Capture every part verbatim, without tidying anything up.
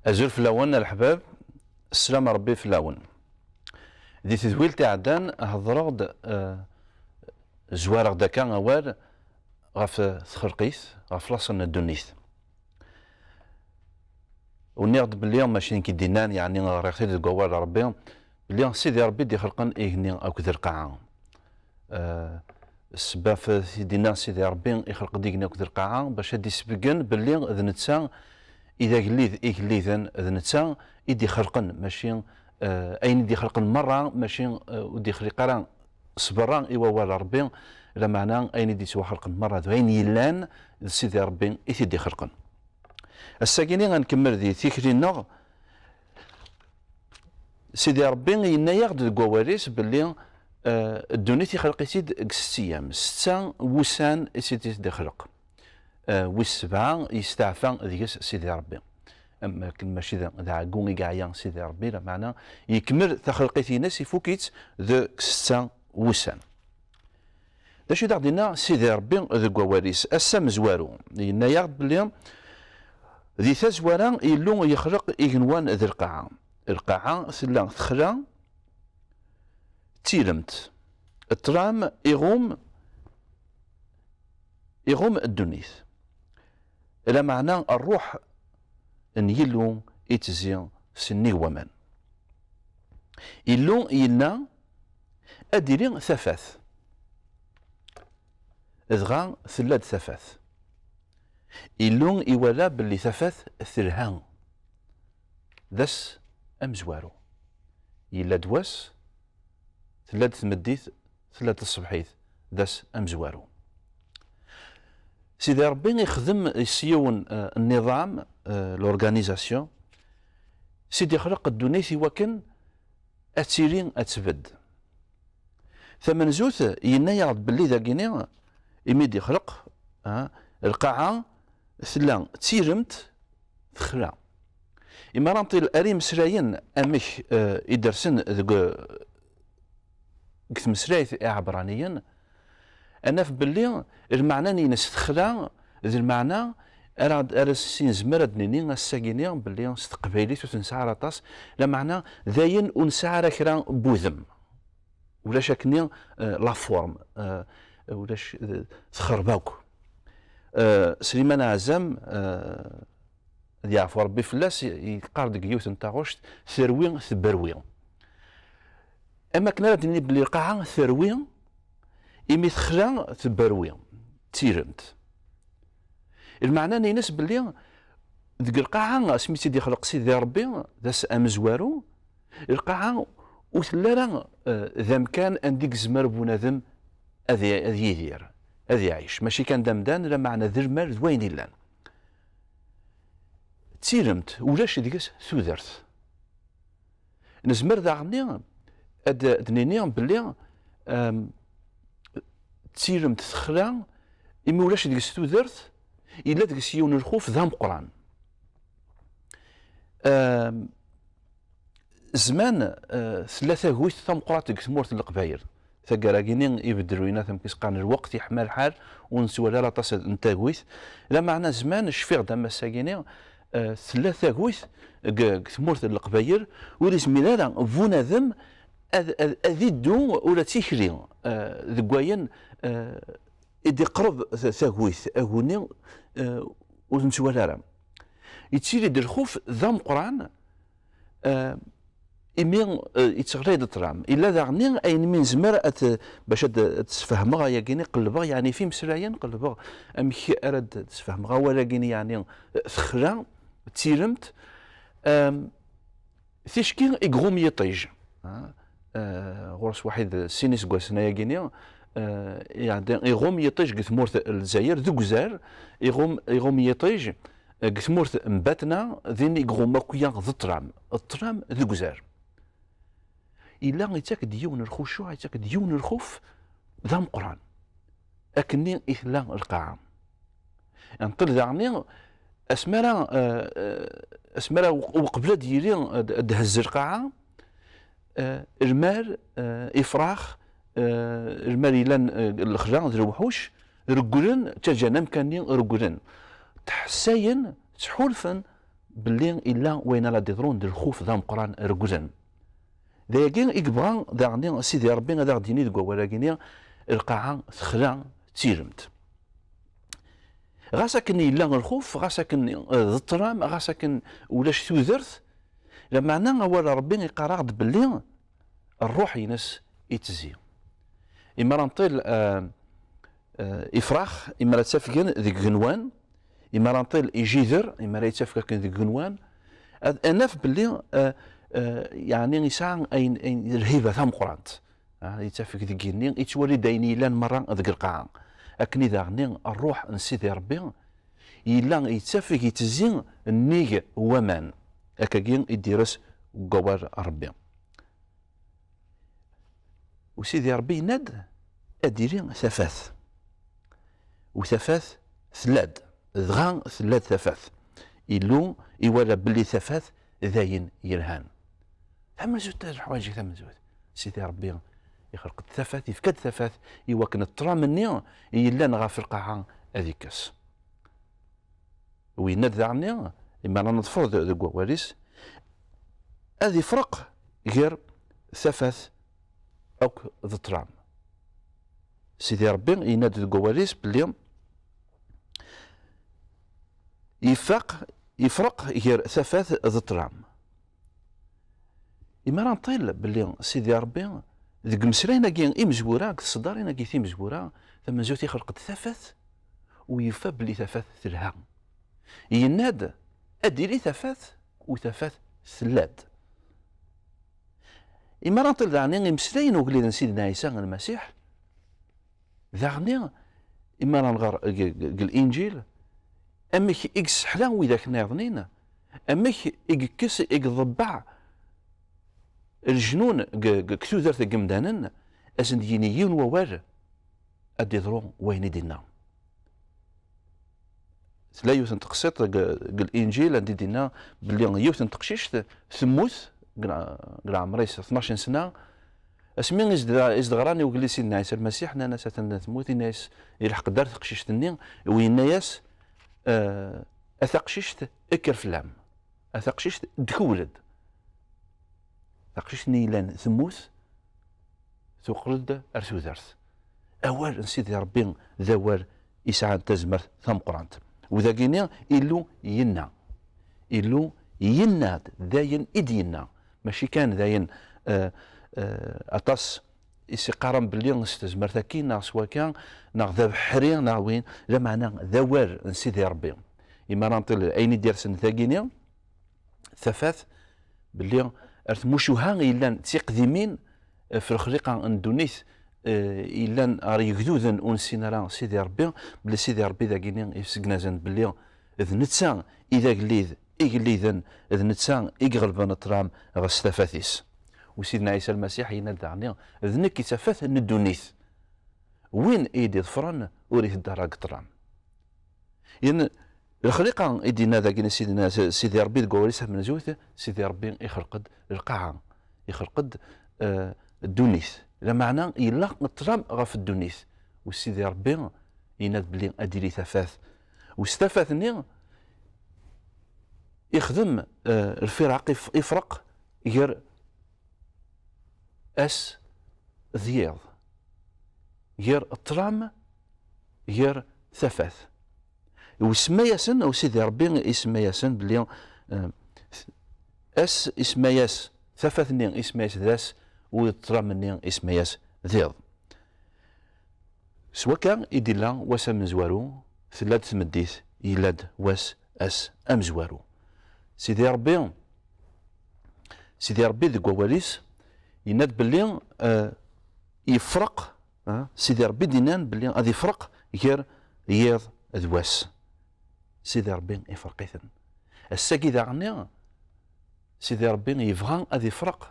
Azul fell-awen a leḥbab, sslam n Rebbi fell-awen. Di tedwilt iɛeddan hedreɣ-d, eh, zwareɣ-d akka awal ɣef txelqit, ɣef laṣel n ddunit. U nniɣ-d belli mačči nekk i d-innan, yeɛni ɣriɣ-t-id deg wawal n Rebbi, belli Sidi Rebbi i d-ixelqen igenni akked lqaɛa. Eh, ssebba f-, i d-inna Sidi Rebbi ixelq-d igenni akked lqaɛa bac ad d-isbeggen belli d netta i d agellid igelliden, d netta i d-ixelqen, mačči, eh, ayen i d-ixelqen merra, mačči, eh, ur d-ixliq ara s berra i wawal n Rebbi, lameɛna ayen i d-ittwaxelqen merra d wayen yellan d Sidi Rebbi i t-id-ixelqen. Ass-agini ad nkemmel di tikli-nneɣ. Sidi Rebbi yenna-yaɣ-d deg wawal-is belli, eh, ddunit ixleq-itt-id deg setta yyam, setta wussan i tt-id-ixleq. Eh, wis sebɛa yesteɛfa deg-s Sidi Rebbi. Am akken mačči d, d aɛeggu i yeɛya Sidi Rebbi, lameɛna yekmel taxelqit-ines, ifuk-itt deg setta wussan. D acu i d aɣ-d-inna Sidi Rebbi deg wawal-is? Ass amezwaru, yenna-yaɣ-d belli di tazwara Illu yexleq igenwan d lqaɛa. Lqaɛa tella texla, d tiremt, ṭṭlam, iɣum, iɣum ddunit. Lameɛna ṛṛuḥ n Yillu ittezzi s nnig waman. Illu yenna ad d-tili tafat. Dɣa tella-d tafat. Illu iwala belli tafat telha. D ass amezwaru. Yella-d wass, tella-d tmeddit, tella-d tṣebḥit, d ass amezwaru. Sidi Rebbi ixdem s yiwen, eh, nniḍam, eh, l'organisation, s i d-ixleq ddunit i wakken ad tili ad tbedd. Tamenzut, yenna-yaɣ-d belli dagini, imi d-ixleq, ah, lqaɛa tella d tiremt, texla. Imi ara nṭil ar imeslayen amek, eh, i dersen deg, deg tmeslayt iɛebraniyen, ad naf belli lmeɛna-ines texla d lmeɛna ara, ara s-, nezmer ad d-nini ass-agini belli s teqbaylit ur t-nesɛi ara aṭas, lameɛna d ayen ur nesɛi ara kra n wudem. Ulac akkenni, eh, la forme, eh, ulac, eh, texreb akk. Eh, Sliman Ɛazam, eh, ad yeɛfu Rebbi fell-as, yeqqar deg yiwet n taɣect, terwi, tebberwi. Am akken ara d-nini belli lqaɛa terwi, imi texla, tebberwi, d tiremt. Lmeɛna-ines belli deg lqaɛa, asmi tt-id-ixleq Sidi Rebbi, d ass amezwaru, lqaɛa ur telli ara, eh, d amkan anda i yezmer bunadem ad i-, ad yidir, ad iɛic. Mačči kan d amdan, lameɛna d lmal d wayen illan. D tiremt, ulac deg-s tudert. Nezmer daɣenni ad d-nini belli, em, d tiremt texla, imi ulac deg-s tudert, yella deg-s yiwen n lxuf d ameqqran. Em, zman, eh, tella tagut tameqqrant deg tmurt n Leqbayel. Taggara-gini ibedder winat amek i s-qqaren lweqt, yeḥma lḥal, ur nettwali ara aṭas n tagut. Lameɛna zman, cfiɣ-d am ass-agini, eh, tella tagut deg, deg tmurt n Leqbayel, ur izmir ara bunadem ad, ad, ad iddu ula d tikli, eh, deg wayen, eh, i d-iqreb ta-, tagut, aguni, eh, ur t-nettwali ara. Yettili-d lxuf d ameqqran, eh, imi, eh, yetteɣlay-d ṭṭlam. Illa daɣenni ayen mi nezmer ad t-, bac ad, ad t-sfehmeɣ ayagini, qellbeɣ, yeɛni f imeslayen, qellbeɣ amek ara d-, d-sfehmeɣ awal-agini, yeɛni, eh, texla, d tiremt, em, ticki i iɣum yiṭij. Ah, eh, ɣur-s waḥid sin iseggasen ayagini, eh, iɛedda, iɣum yiṭij deg tmurt n Lezzayer, d ugzar, iɣum, iɣum yiṭij, eh, deg tmurt n Batna, din i iɣum akk-ya d ṭṭlam, ṭṭlam d ugzar. Yella yettak-d yiwen n lxucuɛ, yettak-d yiwen n lxuf d ameqqran. Akkenni i tella lqaɛa. Nṭel daɣenni, asmi ara, eh, eh, asmi ara u-, uqbel ad d-yili, ad, ad d-thezz lqaɛa, eh, lmal, eh, ifrax, eh, lmal yellan, eh, lexla d lewḥuc, regglen, ttaǧǧan amkan-nni, regglen. Ttḥessayen, ttḥulfen belli illa wayen ara d-iḍrun d lxuf d ameqqran regglen. D ayagi i yebɣa daɣen Sidi Ṛebbi ad aɣ-d-yini deg wawal-agi-nni, lqaɛa texla d tiremt. Ɣas akken yella lxuf, ɣas akken, eh, d ṭṭlam, ɣas akken ulac tudert, lameɛna awal n Ṛebbi iqqar-aɣ-d belli ṛṛuḥ-ines ittezzi. Imi ara nṭil, eh, eh, ifrax, imi ara ttafgen deg igenwan, imi ara nṭil ijider, imi ara yettafeg akken deg igenwan, ad, ad naf belli, eh, eh, yeɛni yesɛa ayen, ayen, lhiba tameqqrant. Ah, yettafeg deg igenni, yettwali-d ayen yellan merra deg lqaɛa. Akken i daɣen ṛṛuḥ n Sidi Ṛebbi yella yettafeg, yettezzi nnig waman. Akkagi i d-ires deg wawal n Ṛebbi. U Sidi Ṛebbi yenna-d ad d-tili tafat. U tafat tella-d, dɣa tella-d tafat. Illu iwala belli tafat d ayen yelhan. Tamenzut, leḥwayeǧ tamenzut. Sidi Ṛebbi ixleq-d tafat, yefka-d tafat i wakken ṭṭlam-nni yellan ɣef lqaɛa ad ikkes. U yenna-d daɣen, imi ara neḍfer de-, deg wawal-is, ad ifreq gar tafat akk d ṭṭlam. Sidi Ṛebbi yenna-d deg wawal-is belli ifaq, ifreq gar tafat d ṭṭlam. Imi ara nṭil belli Sidi Ṛebbi deg imeslayen-agi imezwura, deg tseddarin-agi timezwura, tamenzut ixleq-d tafat u yufa belli tafat telha. Yenna-d ad d-tili tafat u tafat tella-d. Imi ara nṭil daɣen imeslayen ugellid n Sidna Ɛisa Lmasiḥ, daɣen imi ara nɣer deg, deg, deg Linǧil, amek i yesseḥla widak nniḍen, amek i yekkes, i iḍebbeɛ leǧnun deg, deg, deg tudert n yimdanen, ad sen-d-yini yiwen wawal, ad d-iḍru wayen i d-inna. Tella yiwet n teqsiṭ deg, deg Linǧil anda i d-inna belli yiwet n teqcict temmut deg le-, deg leɛmer-is tnac n sna. Asmi i s-d-, i s-d-ɣran i ugellid Sidna Ɛisa Lmasiḥ, nnan-as atan temmut, yenna-yas, ilḥeq-d ar teqcict-nni, u yenna-yas, eh, a taqcict, kker fell-am. A taqcict, ddkewwel-d. Taqcict-nni yellan temmut, tuqel-d ar tudert. Awal n Sidi Ṛebbi d awal yesɛan tazmert tameqqrant. U dagini, Illu yenna. Illu yenna-d, d ayen i d-yenna. Mačči kan d ayen, eh, eh, aṭas i s-iqqaren belli s tezmert-agi, neɣ s waka, neɣ d abeḥri, neɣ win, lameɛna d awal n Sidi Ṛebbi. Imi ara nṭil ayen i d-irsen dagini, tafat, belli ar tmucuha yellan d tiqdimin, eh, f lexliqa n ddunit, eh, yellan ɣer yegduden ur nessin ara Sidi Ṛebbi, belli Sidi Ṛebbi dagini yessegnazen belli d netta i d agellid igelliden, d netta i iɣelben ṭṭlam ɣef tafat-is. U Sidna Ɛisa Lmasiḥ yenna-d daɣen, d nekk i d tafat n ddunit. Win i yi-d-iḍefren ur iteddu ara deg ṭṭlam. Yen lexliqa i d-yenna dagi Sidna, Sidi Ṛebbi deg wawal-is amenzut, Sidi Ṛebbi ixleq-d lqaɛa, ixleq-d, eh, ddunit. Lameɛna yella ṭṭlam ɣef ddunit. U Sidi Ṛebbi yenna-d belli ad d-tili tafat. U s tafat-nni ixdem, eh, lfiraq, if-, ifreq gar ass d yiḍ, gar ṭṭlam, gar tafat. Isemma-yasen, u Sidi Ṛebbi isemma-yasen belli, eh, ass isemma-yas, tafat-nni isemma-yas d ass, u ṭṭlam-nni isemma-yas d iḍ. S wakka i d-illa wass amezwaru, tella-d tmeddit, yella-d wass, ass amezwaru. Sidi Ṛebbi, Sidi Ṛebbi deg wawal-is yenna-d belli, eh, yefreq, eh, Sidi Ṛebbi d-yennan belli ad ifreq gar yiḍ d wass. Sidi Ṛebbi ifreq-iten. Ass-agi daɣen, Sidi Ṛebbi yebɣa ad ifreq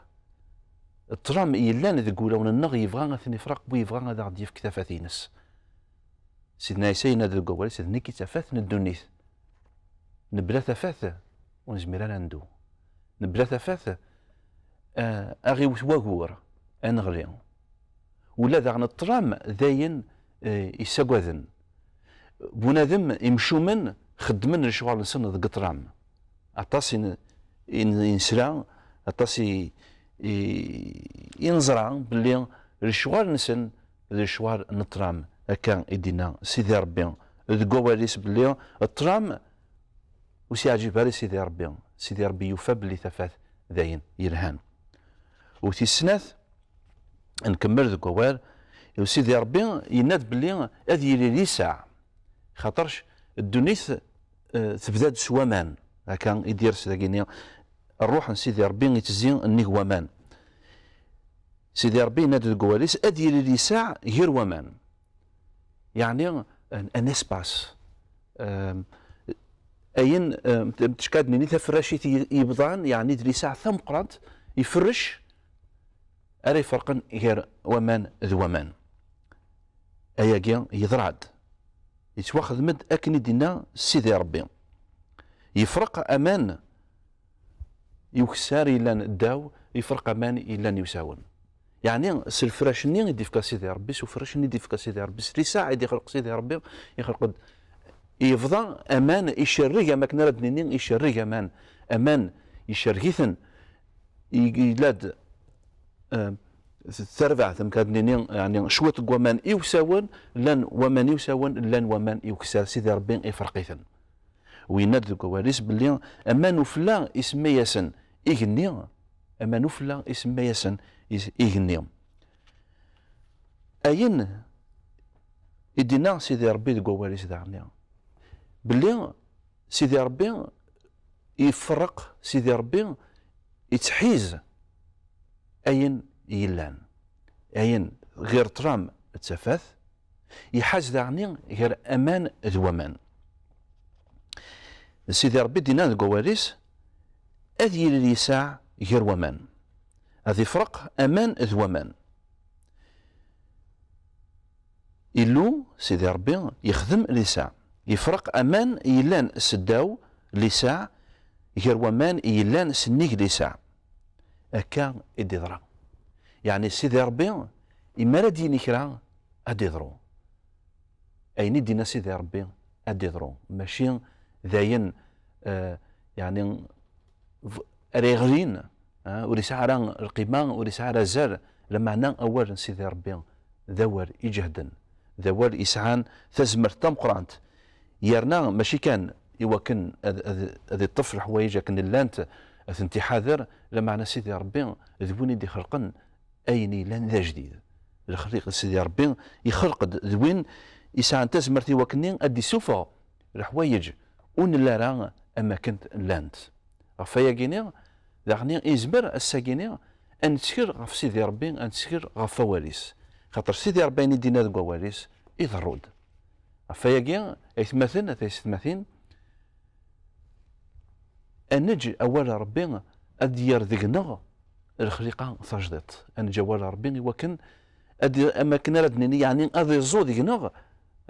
ṭṭlam yellan deg wulawen-nneɣ, yebɣa ad ten-ifreq, bu yebɣa ad aɣ-d-yefk tafat-ines. Sidna Ɛisa yenna-d deg wawal-is, d nekk i d tafat n ddunit. Mebla tafat, ur nezmir ara ad neddu. Mebla tafat, eh, a ɣ-iwet wagur, a neɣli. Ula daɣen ṭṭlam d ayen, eh, yessagaden. Bunadem, imcumen xeddmen lecɣal-nsen deg ṭṭlam. Aṭas i n- i n- i nesra, aṭas i, i, i neẓra belli lecɣal-nsen d lecɣal n ṭṭlam, akka i d-yenna Sidi Ṛebbi deg wawal-is belli ṭṭlam ur s-yeɛǧib ara i Sidi Ṛebbi. Sidi Ṛebbi yufa belli tafat d ayen yelhan. U tis snat, nkemmel deg wawal, Sidi Ṛebbi yenna-d belli ad yili lisaɛ, xaṭerc ddunit eh, tebda-d s waman, akka i d-yers dagini, ṛṛuḥ n Sidi Ṛebbi ittezzi nnig waman. Sidi Ṛebbi yenna-d deg wawal-is ad yili lisaɛ ger waman, yeɛni un, un espace, euh, ayen, euh, tecka ad nini taferracit i- yebḍan, yeɛni d lisaɛ tameqqrant, iferrec ara iferqen gar waman d waman. Ayagi yeḍra-d, yettwaxdem-d akken i d-yenna Sidi Ṛebbi. Yefreq aman i ukessar yellan ddaw, yefreq aman yellan iwsawen. Yeɛni s lefrac-nni i d-ifka Sidi Ṛebbi, s ufrac-nni i d-ifka Sidi Ṛebbi, s lisaɛ i d-ixleq Sidi Ṛebbi, ixleq-d, yebḍa aman icerreg, am akken ara d-nini icerreg aman, aman icerreg-iten, i- yella-d eh, tarbaɛt, amek ad nini, yeɛni cwiṭ n waman iwsawen, llan waman iwsawen, llan waman iwkessar, Sidi Ṛebbi ifreq-iten. U yenna-d deg wawal-is belli aman ufella isemma-yasen igenni, aman ufella isemma-yasen is- igenni. Ayen i d-yenna Sidi Ṛebbi deg wawal-is daɣen, belli Sidi Ṛebbi iferreq, Sidi Ṛebbi ittḥiz ayen yellan, ayen ger ṭṭlam d tafat, iḥaz daɣen ger aman d waman. Sidi Ṛebbi d-yenna deg wawal-is, ad yili lisaɛ ger waman, ad ifreq aman d waman. Illu, Sidi Ṛebbi, yexdem lisaɛ, yefreq aman yellan seddaw lisaɛ ger waman yellan sennig lisaɛ. Akka i d-iḍra. Yeɛni Sidi Ṛebbi, imi ara d-yini kra, ad d-iḍru. Ayen i d-yenna Sidi Ṛebbi ad d-iḍru, mačči d ayen eh, yeɛni v- ara yeɣlin, eh, ur yesɛi ara lqima, ur yesɛi ara azal, lameɛna awal n Sidi Ṛebbi d awal iǧehden, d awal yesɛan tazmert tameqqrant, yerna mačči kan i wakken ad, ad, ad iṭṭef leḥwayeǧ akken llant, ad tent-iḥader, lameɛna Sidi Ṛebbi d win i d-ixelqen ayen yellan d ajdid. Lexliq n Sidi Ṛebbi ixelq-d d win yesɛan tazmert i wakken ad d-isuffeɣ leḥwayeǧ ur nelli ara am akken llant. Ɣef wayagi-ni, daɣen izmer ass-agi-ni ad nettkel ɣef Sidi Ṛebbi, ad nettkel ɣef wawal-is. Xaṭer Sidi Ṛebbi ayen i d-yenna deg wawal-is, iḍerru-d. Ɣef wayagi, aytmaten, a taysetmatin, ad neǧǧ awal n Ṛebbi ad d-yerr deg-neɣ lexliqa tajdiṭ. Ad neǧǧ awal n Ṛebbi i wakken ad, am akken ara d-nini, yeɛni ad iẓu deg-neɣ,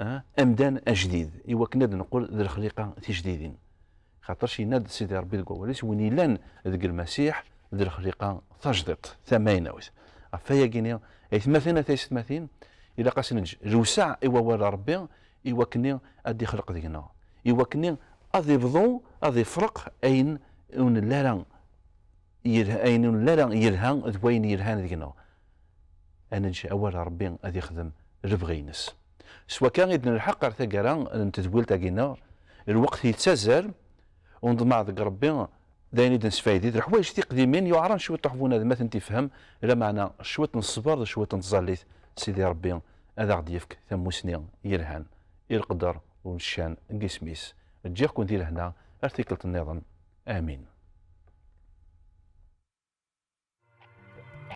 ah, amdan ajdid, i wakken ad neqqel d lexliqa tijdidin. Xaṭerc yenna-d Sidi Ṛebbi deg wawal-is, win yellan deg Lmasiḥ d lexliqa tajdiṭ, tamaynawt. Ɣef wayagi-ni, aytmaten, a taysetmatin, ilaq ad s-neǧǧ lewseɛ i wawal n Ṛebbi, i wakken ad d-ixleq deg-neɣ, i wakken ad ibḍu, ad ifreq ayen ur nelli ara yelha, ayen ur nelli ara yelha d wayen yelhan deg-neɣ. Ad neǧǧ awal n Ṛebbi ad ixdem lebɣi-ines. S wakka i d-nelḥeq ɣer taggara n tedwilt-agi-nneɣ, lweqt yettazzal, u neḍmeɛ deg Ṛebbi d ayen i d-nesfaydid. Leḥwayeǧ tiqdimin yuɛren cwiṭ uḥbunadem ad tent-ifhem, lameɛna cwiṭ n ṣṣber d cwiṭ n tẓallit, Sidi Ṛebbi ad aɣ-d-yefk tamusni yelhan i leqder u leccan n yisem-is. Ǧǧiɣ-ken di lehna ar tikkelt nniḍen. Amin.